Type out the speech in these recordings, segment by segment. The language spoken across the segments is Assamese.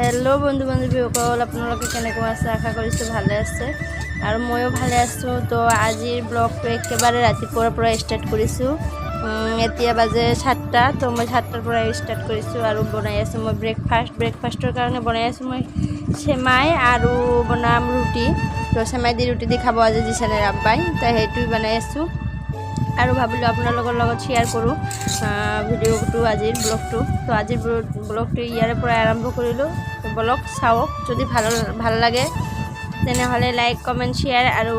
হেল্ল' বন্ধু বান্ধৱীসকল, আপোনালোকে কেনেকুৱা আছে? আশা কৰিছোঁ ভালে আছে আৰু ময়ো ভালে আছোঁ। তো আজিৰ ব্লগটো একেবাৰে ৰাতিপুৱাৰ পৰা ষ্টাৰ্ট কৰিছোঁ। এতিয়া বাজে 7টা। তো মই 7টাৰ পৰা ষ্টাৰ্ট কৰিছোঁ আৰু বনাই আছোঁ মই ব্ৰেকফাষ্ট। ব্ৰেকফাষ্টৰ কাৰণে বনাই আছোঁ মই চেমাই আৰু বনাম ৰুটি। তো চেমাই দি ৰুটি দি খাব আজি জিচানৰ আব্বাই। তো সেইটোৱে বনাই আছোঁ আৰু ভাবিলোঁ আপোনালোকৰ লগত শ্বেয়াৰ কৰোঁ ভিডিঅ'টো, আজিৰ ব্লগটো। তো আজিৰ ব্লগটো ইয়াৰে পৰাই আৰম্ভ কৰিলোঁ। তো বলক চাওক, যদি ভাল ভাল লাগে তেনেহ'লে লাইক, কমেণ্ট, শ্বেয়াৰ আৰু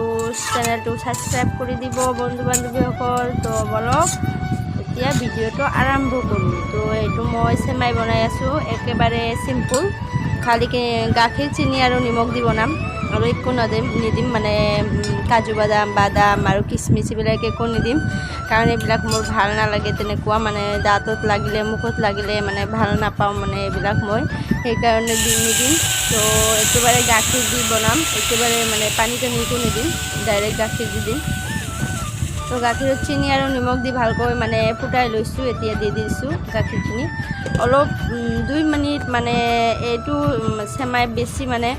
চেনেলটো ছাবস্ক্ৰাইব কৰি দিব বন্ধু বান্ধৱীসকল। তো বলক, এতিয়া ভিডিঅ'টো আৰম্ভ কৰোঁ। তো এইটো মই চেমাই বনাই আছোঁ, একেবাৰে চিম্পুল। খালি গাখীৰ, চেনি আৰু নিমখ দি বনাম আৰু একো নিদিম। মানে কাজু বাদাম, বাদাম আৰু কিচমিচ এইবিলাক একো নিদিম, কাৰণ এইবিলাক মোৰ ভাল নালাগে তেনেকুৱা। মানে দাঁতত লাগিলে, মুখত লাগিলে মানে ভাল নাপাওঁ মানে এইবিলাক মই, সেইকাৰণে নিদিম। তো একেবাৰে গাখীৰ দি বনাম, একেবাৰে মানে পানী চানী একো নিদিম, ডাইৰেক্ট গাখীৰ দি দিম। তো গাখীৰত চেনি আৰু নিমখ দি ভালকৈ মানে ফুটাই লৈছোঁ। এতিয়া দি দিছোঁ গাখীৰখিনি অলপ 2 মিনিট। মানে এইটো চেমাই বেছি মানে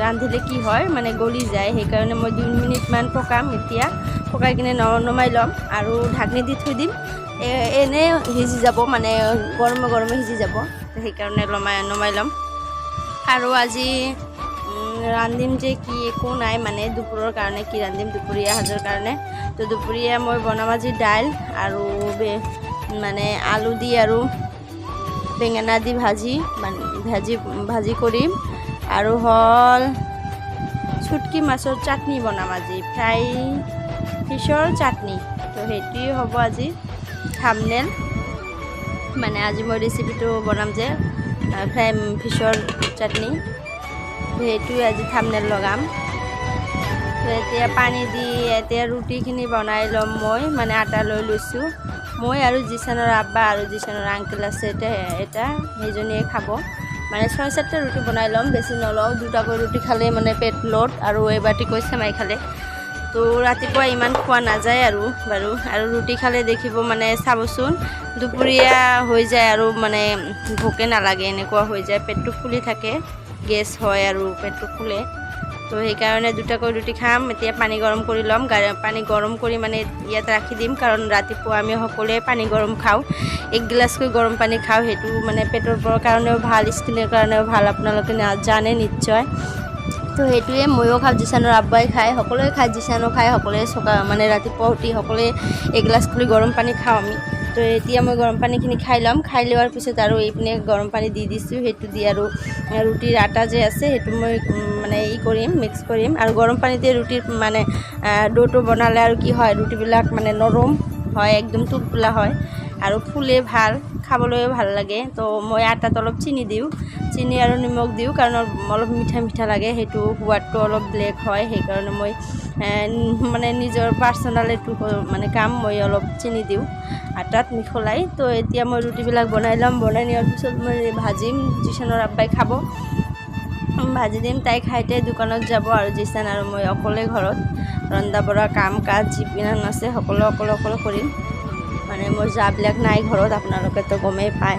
ৰান্ধিলে কি হয়, মানে গলি যায়। সেইকাৰণে মই 2 মিনিটমান পকাম। এতিয়া পকাই কিনে নমাই ল'ম আৰু ঢাকনি দি থৈ দিম। এনেই সিজি যাব, মানে গৰমে গৰমে সিজি যাব। সেইকাৰণে নমাই ল'ম। আৰু আজি ৰান্ধিম যে কি, একো নাই। মানে দুপৰৰ কাৰণে কি ৰান্ধিম, দুপৰীয়া সাজৰ কাৰণে? তো দুপৰীয়া মই বনাম আজি দাইল আৰু মানে আলু দি আৰু বেঙেনা দি ভাজি, মানে ভাজি ভাজি কৰিম। আৰু হ'ল চুটকি মাছৰ চাটনি বনাম আজি, ফ্ৰাই ফিছৰ চাটনি। তো সেইটোৱে হ'ব আজি থামনেল। মানে আজি মই ৰেচিপিটো বনাম যে ফ্ৰাই ফিছৰ চাটনি, সেইটোৱে আজি থামনেল লগাম। তো এতিয়া পানী দি এতিয়া ৰুটিখিনি বনাই ল'ম মই। মানে আটা লৈ লৈছোঁ মই আৰু জিচানৰ আব্বা আৰু জিচানৰ আংকেল আছে এটা এটা, সেইজনীয়ে খাব। মানে ছয় সাতটা ৰুটি বনাই ল'ম, বেছি নলওঁ। দুটাকৈ ৰুটি খালে মানে পেট লোড আৰু এবাটিকৈ চেমাই খালে। তো ৰাতিপুৱা ইমান খোৱা নাযায় আৰু বাৰু। আৰু ৰুটি খালে দেখিব, মানে চাবচোন, দুপৰীয়া হৈ যায় আৰু মানে ভোকে নালাগে, এনেকুৱা হৈ যায়। পেটটো ফুলি থাকে, গেছ হয় আৰু পেটটো ফুলে। তো সেইকাৰণে দুটাকৈ ৰুটি খাম। এতিয়া পানী গৰম কৰি ল'ম। পানী গৰম কৰি মানে ইয়াত ৰাখি দিম, কাৰণ ৰাতিপুৱা আমি সকলোৱে পানী গৰম খাওঁ, এক গিলাচকৈ গৰম পানী খাওঁ। সেইটো মানে পেটৰ কাৰণেও ভাল, স্কিনৰ কাৰণেও ভাল, আপোনালোকে জানে নিশ্চয়। তো সেইটোৱে ময়ো খাওঁ, জিচানৰ আব্বাই খায়, সকলোৱে খায়, জিচানো খায়। সকলোৱে চকা মানে ৰাতিপুৱা উঠি সকলোৱে এগিলাচ কৰি গৰম পানী খাওঁ আমি। তো এতিয়া মই গৰম পানীখিনি খাই ল'ম। খাই লোৱাৰ পিছত আৰু এইপিনে গৰম পানী দি দিছোঁ, সেইটো দি আৰু ৰুটিৰ আটা যে আছে সেইটো মই মানে ই কৰিম, মিক্স কৰিম। আৰু গৰম পানীতে ৰুটিৰ মানে ড'টো বনালে আৰু কি হয়, ৰুটিবিলাক মানে নৰম হয়, একদম তুলতুলা হয় আৰু ফুলে ভাল, খাবলৈও ভাল লাগে। তো মই আটাত অলপ চেনি দিওঁ, চেনি আৰু নিমখ দিওঁ, কাৰণ অলপ মিঠা মিঠা লাগে, সেইটো সোৱাদটো অলপ বেলেগ হয়। সেইকাৰণে মই মানে নিজৰ পাৰ্চনেল এইটো মানে কাম, মই অলপ চেনি দিওঁ আটাত মিহলাই। তো এতিয়া মই ৰুটিবিলাক বনাই ল'ম। বনাই নিয়াৰ পিছত মই ভাজিম, জিচানৰ আব্বাই খাব, ভাজি দিম। তাই খাইতে দোকানত যাব আৰু জিচান আৰু মই অকলে ঘৰত ৰন্ধা বঢ়া কাম কাজ যিমান আছে সকলো অকলে অকলে কৰিম। মানে মোৰ জাবিলাক নাই ঘৰত, আপোনালোকেতো গমেই পায়,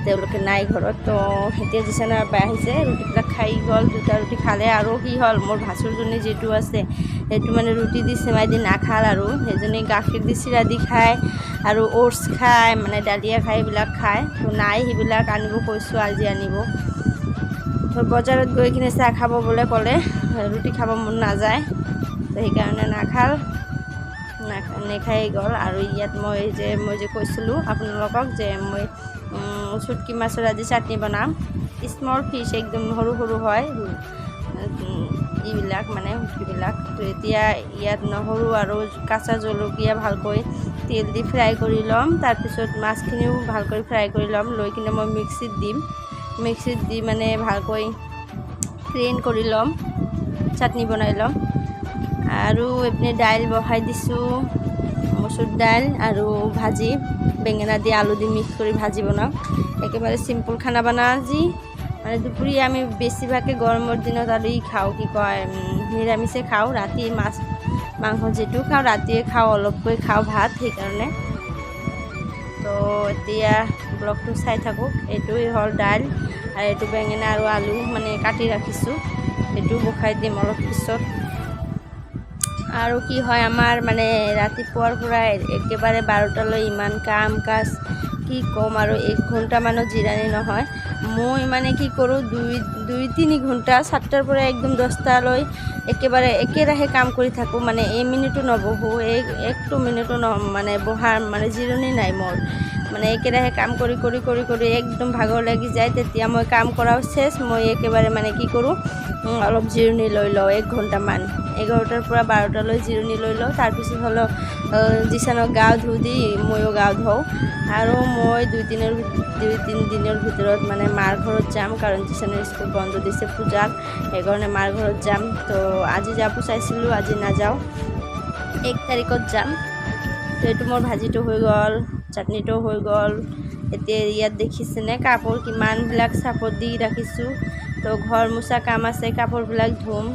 তেওঁলোকে নাই ঘৰত। তো এতিয়া জিচানৰ আব্বাই আহিছে, ৰুটিবিলাক খাই গ'ল, দুটা ৰুটি খালে। আৰু কি হ'ল, মোৰ ভাচুৰজনী যিটো আছে সেইটো মানে ৰুটি দি চেমাই দি নাখাল আৰু সেইজনী গাখীৰ দি চিৰা দি খায় আৰু অ'টছ খায়, মানে ডালিয়া খায়, এইবিলাক খায়। তো নাই, সেইবিলাক আনিব কৈছোঁ, আজি আনিব। তো বজাৰত গৈ কিনে চাহ খাব বোলে ক'লে, ৰুটি খাব মন নাযায়। তো সেইকাৰণে নাখাল, নেখাই গ'ল। আৰু ইয়াত মই যে কৈছিলোঁ আপোনালোকক যে মই চুটকি মাছৰ আজি চাটনি বনাম, স্মল ফিছ, একদম সৰু সৰু হয় এইবিলাক, মানে শুটকিবিলাক। তো এতিয়া ইয়াত নহৰু আৰু কাঁচা জলকীয়া ভালকৈ তেল দি ফ্ৰাই কৰি ল'ম। তাৰপিছত মাছখিনিও ভালকৈ ফ্ৰাই কৰি ল'ম, লৈ কিনে মই মিক্সিত দিম। মিক্সিত দি মানে ভালকৈ গ্ৰেণ্ড কৰি ল'ম, চাটনি বনাই ল'ম। আৰু এইপিনে দাইল বহাই দিছোঁ, মচুৰ দাইল আৰু ভাজি, বেঙেনা দি আলু দি মিক্স কৰি ভাজি বনাম। একেবাৰে চিম্পুল খানা বনাওঁ আজি। মানে দুপৰীয়া আমি বেছিভাগে গৰমৰ দিনত আৰু ই খাওঁ, কি কয়, নিৰামিষে খাওঁ। ৰাতি মাছ মাংস যিটো খাওঁ, ৰাতিয়ে খাওঁ, অলপকৈ খাওঁ ভাত, সেইকাৰণে। তো এতিয়া ব্লগটো চাই থাকক। এইটোৱেই হ'ল দাইল। আৰু এইটো বেঙেনা আৰু আলু মানে কাটি ৰাখিছোঁ, সেইটো বহাই দিম অলপ পিছত। আৰু কি হয়, আমাৰ মানে ৰাতিপুৱাৰ পৰা একেবাৰে 12টালৈ ইমান কাম কাজ, কি ক'ম আৰু, 1 ঘণ্টামানো জিৰণি নহয়। মই মানে কি কৰোঁ, দুই দুই তিনি ঘণ্টা, 7টাৰ পৰা একদম 10টালৈ একেবাৰে একেৰাহে কাম কৰি থাকোঁ। মানে এই মিনিটো নবহোঁ, এই একটো মিনিটো ন মানে বহাৰ মানে জিৰণি নাই মোৰ। মানে একেৰাহে কাম কৰি কৰি কৰি কৰি একদম ভাগৰ লাগি যায়। তেতিয়া মই কাম কৰাও শেষ, মই একেবাৰে মানে কি কৰোঁ, অলপ জিৰণি লৈ লওঁ 1 ঘণ্টামান। 11টাৰ পৰা 12টালৈ জিৰণি লৈ লওঁ। তাৰপিছত হ'লেও জিচানক গা ধুই দি ময়ো গা ধুওঁ। আৰু মই 2 তিনি দিনৰ ভিতৰত মানে মাৰ ঘৰত যাম, কাৰণ জিচানৰ স্কুল বন্ধ দিছে পূজাৰ, সেইকাৰণে মাৰ ঘৰত যাম। তো আজি যাব চাইছিলোঁ, আজি নাযাওঁ, 1 তাৰিখত যাম। তো এইটো মোৰ ভাজিটো হৈ গ'ল, চাটনিটো হৈ গ'ল। এতিয়া ইয়াত দেখিছেনে কাপোৰ কিমানবিলাক চাপত দি ৰাখিছোঁ। তো ঘৰ মোচা কাম আছে, কাপোৰবিলাক ধুম।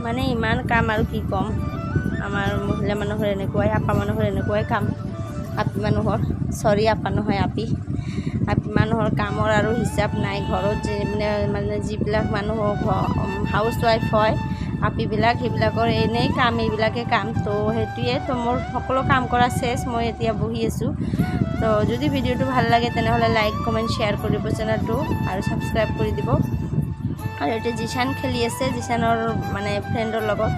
মানে ইমান কাম আৰু কি ক'ম, আমাৰ মহিলা মানুহৰ এনেকুৱাই, আপা মানুহৰ এনেকুৱাই কাম। আপি মানুহৰ, চৰি, আপা নহয়, আপি। আপি মানুহৰ কামৰ আৰু হিচাপ নাই। ঘৰত যে মানে মানে যিবিলাক মানুহ হাউচ ৱাইফ হয়, আপিবিলাক, সেইবিলাকৰ এনেই কাম, এইবিলাকে কাম। তো সেইটোৱে। তো মোৰ সকলো কাম কৰা শেষ, মই এতিয়া বহি আছোঁ। তো যদি ভিডিঅ'টো ভাল লাগে, তেনেহ'লে লাইক, কমেণ্ট, শ্বেয়াৰ কৰিব চেনেলটো আৰু ছাবস্ক্ৰাইব কৰি দিব। আৰু এতিয়া জিশান খেলি আছে জিশানৰ মানে ফ্ৰেণ্ডৰ লগত।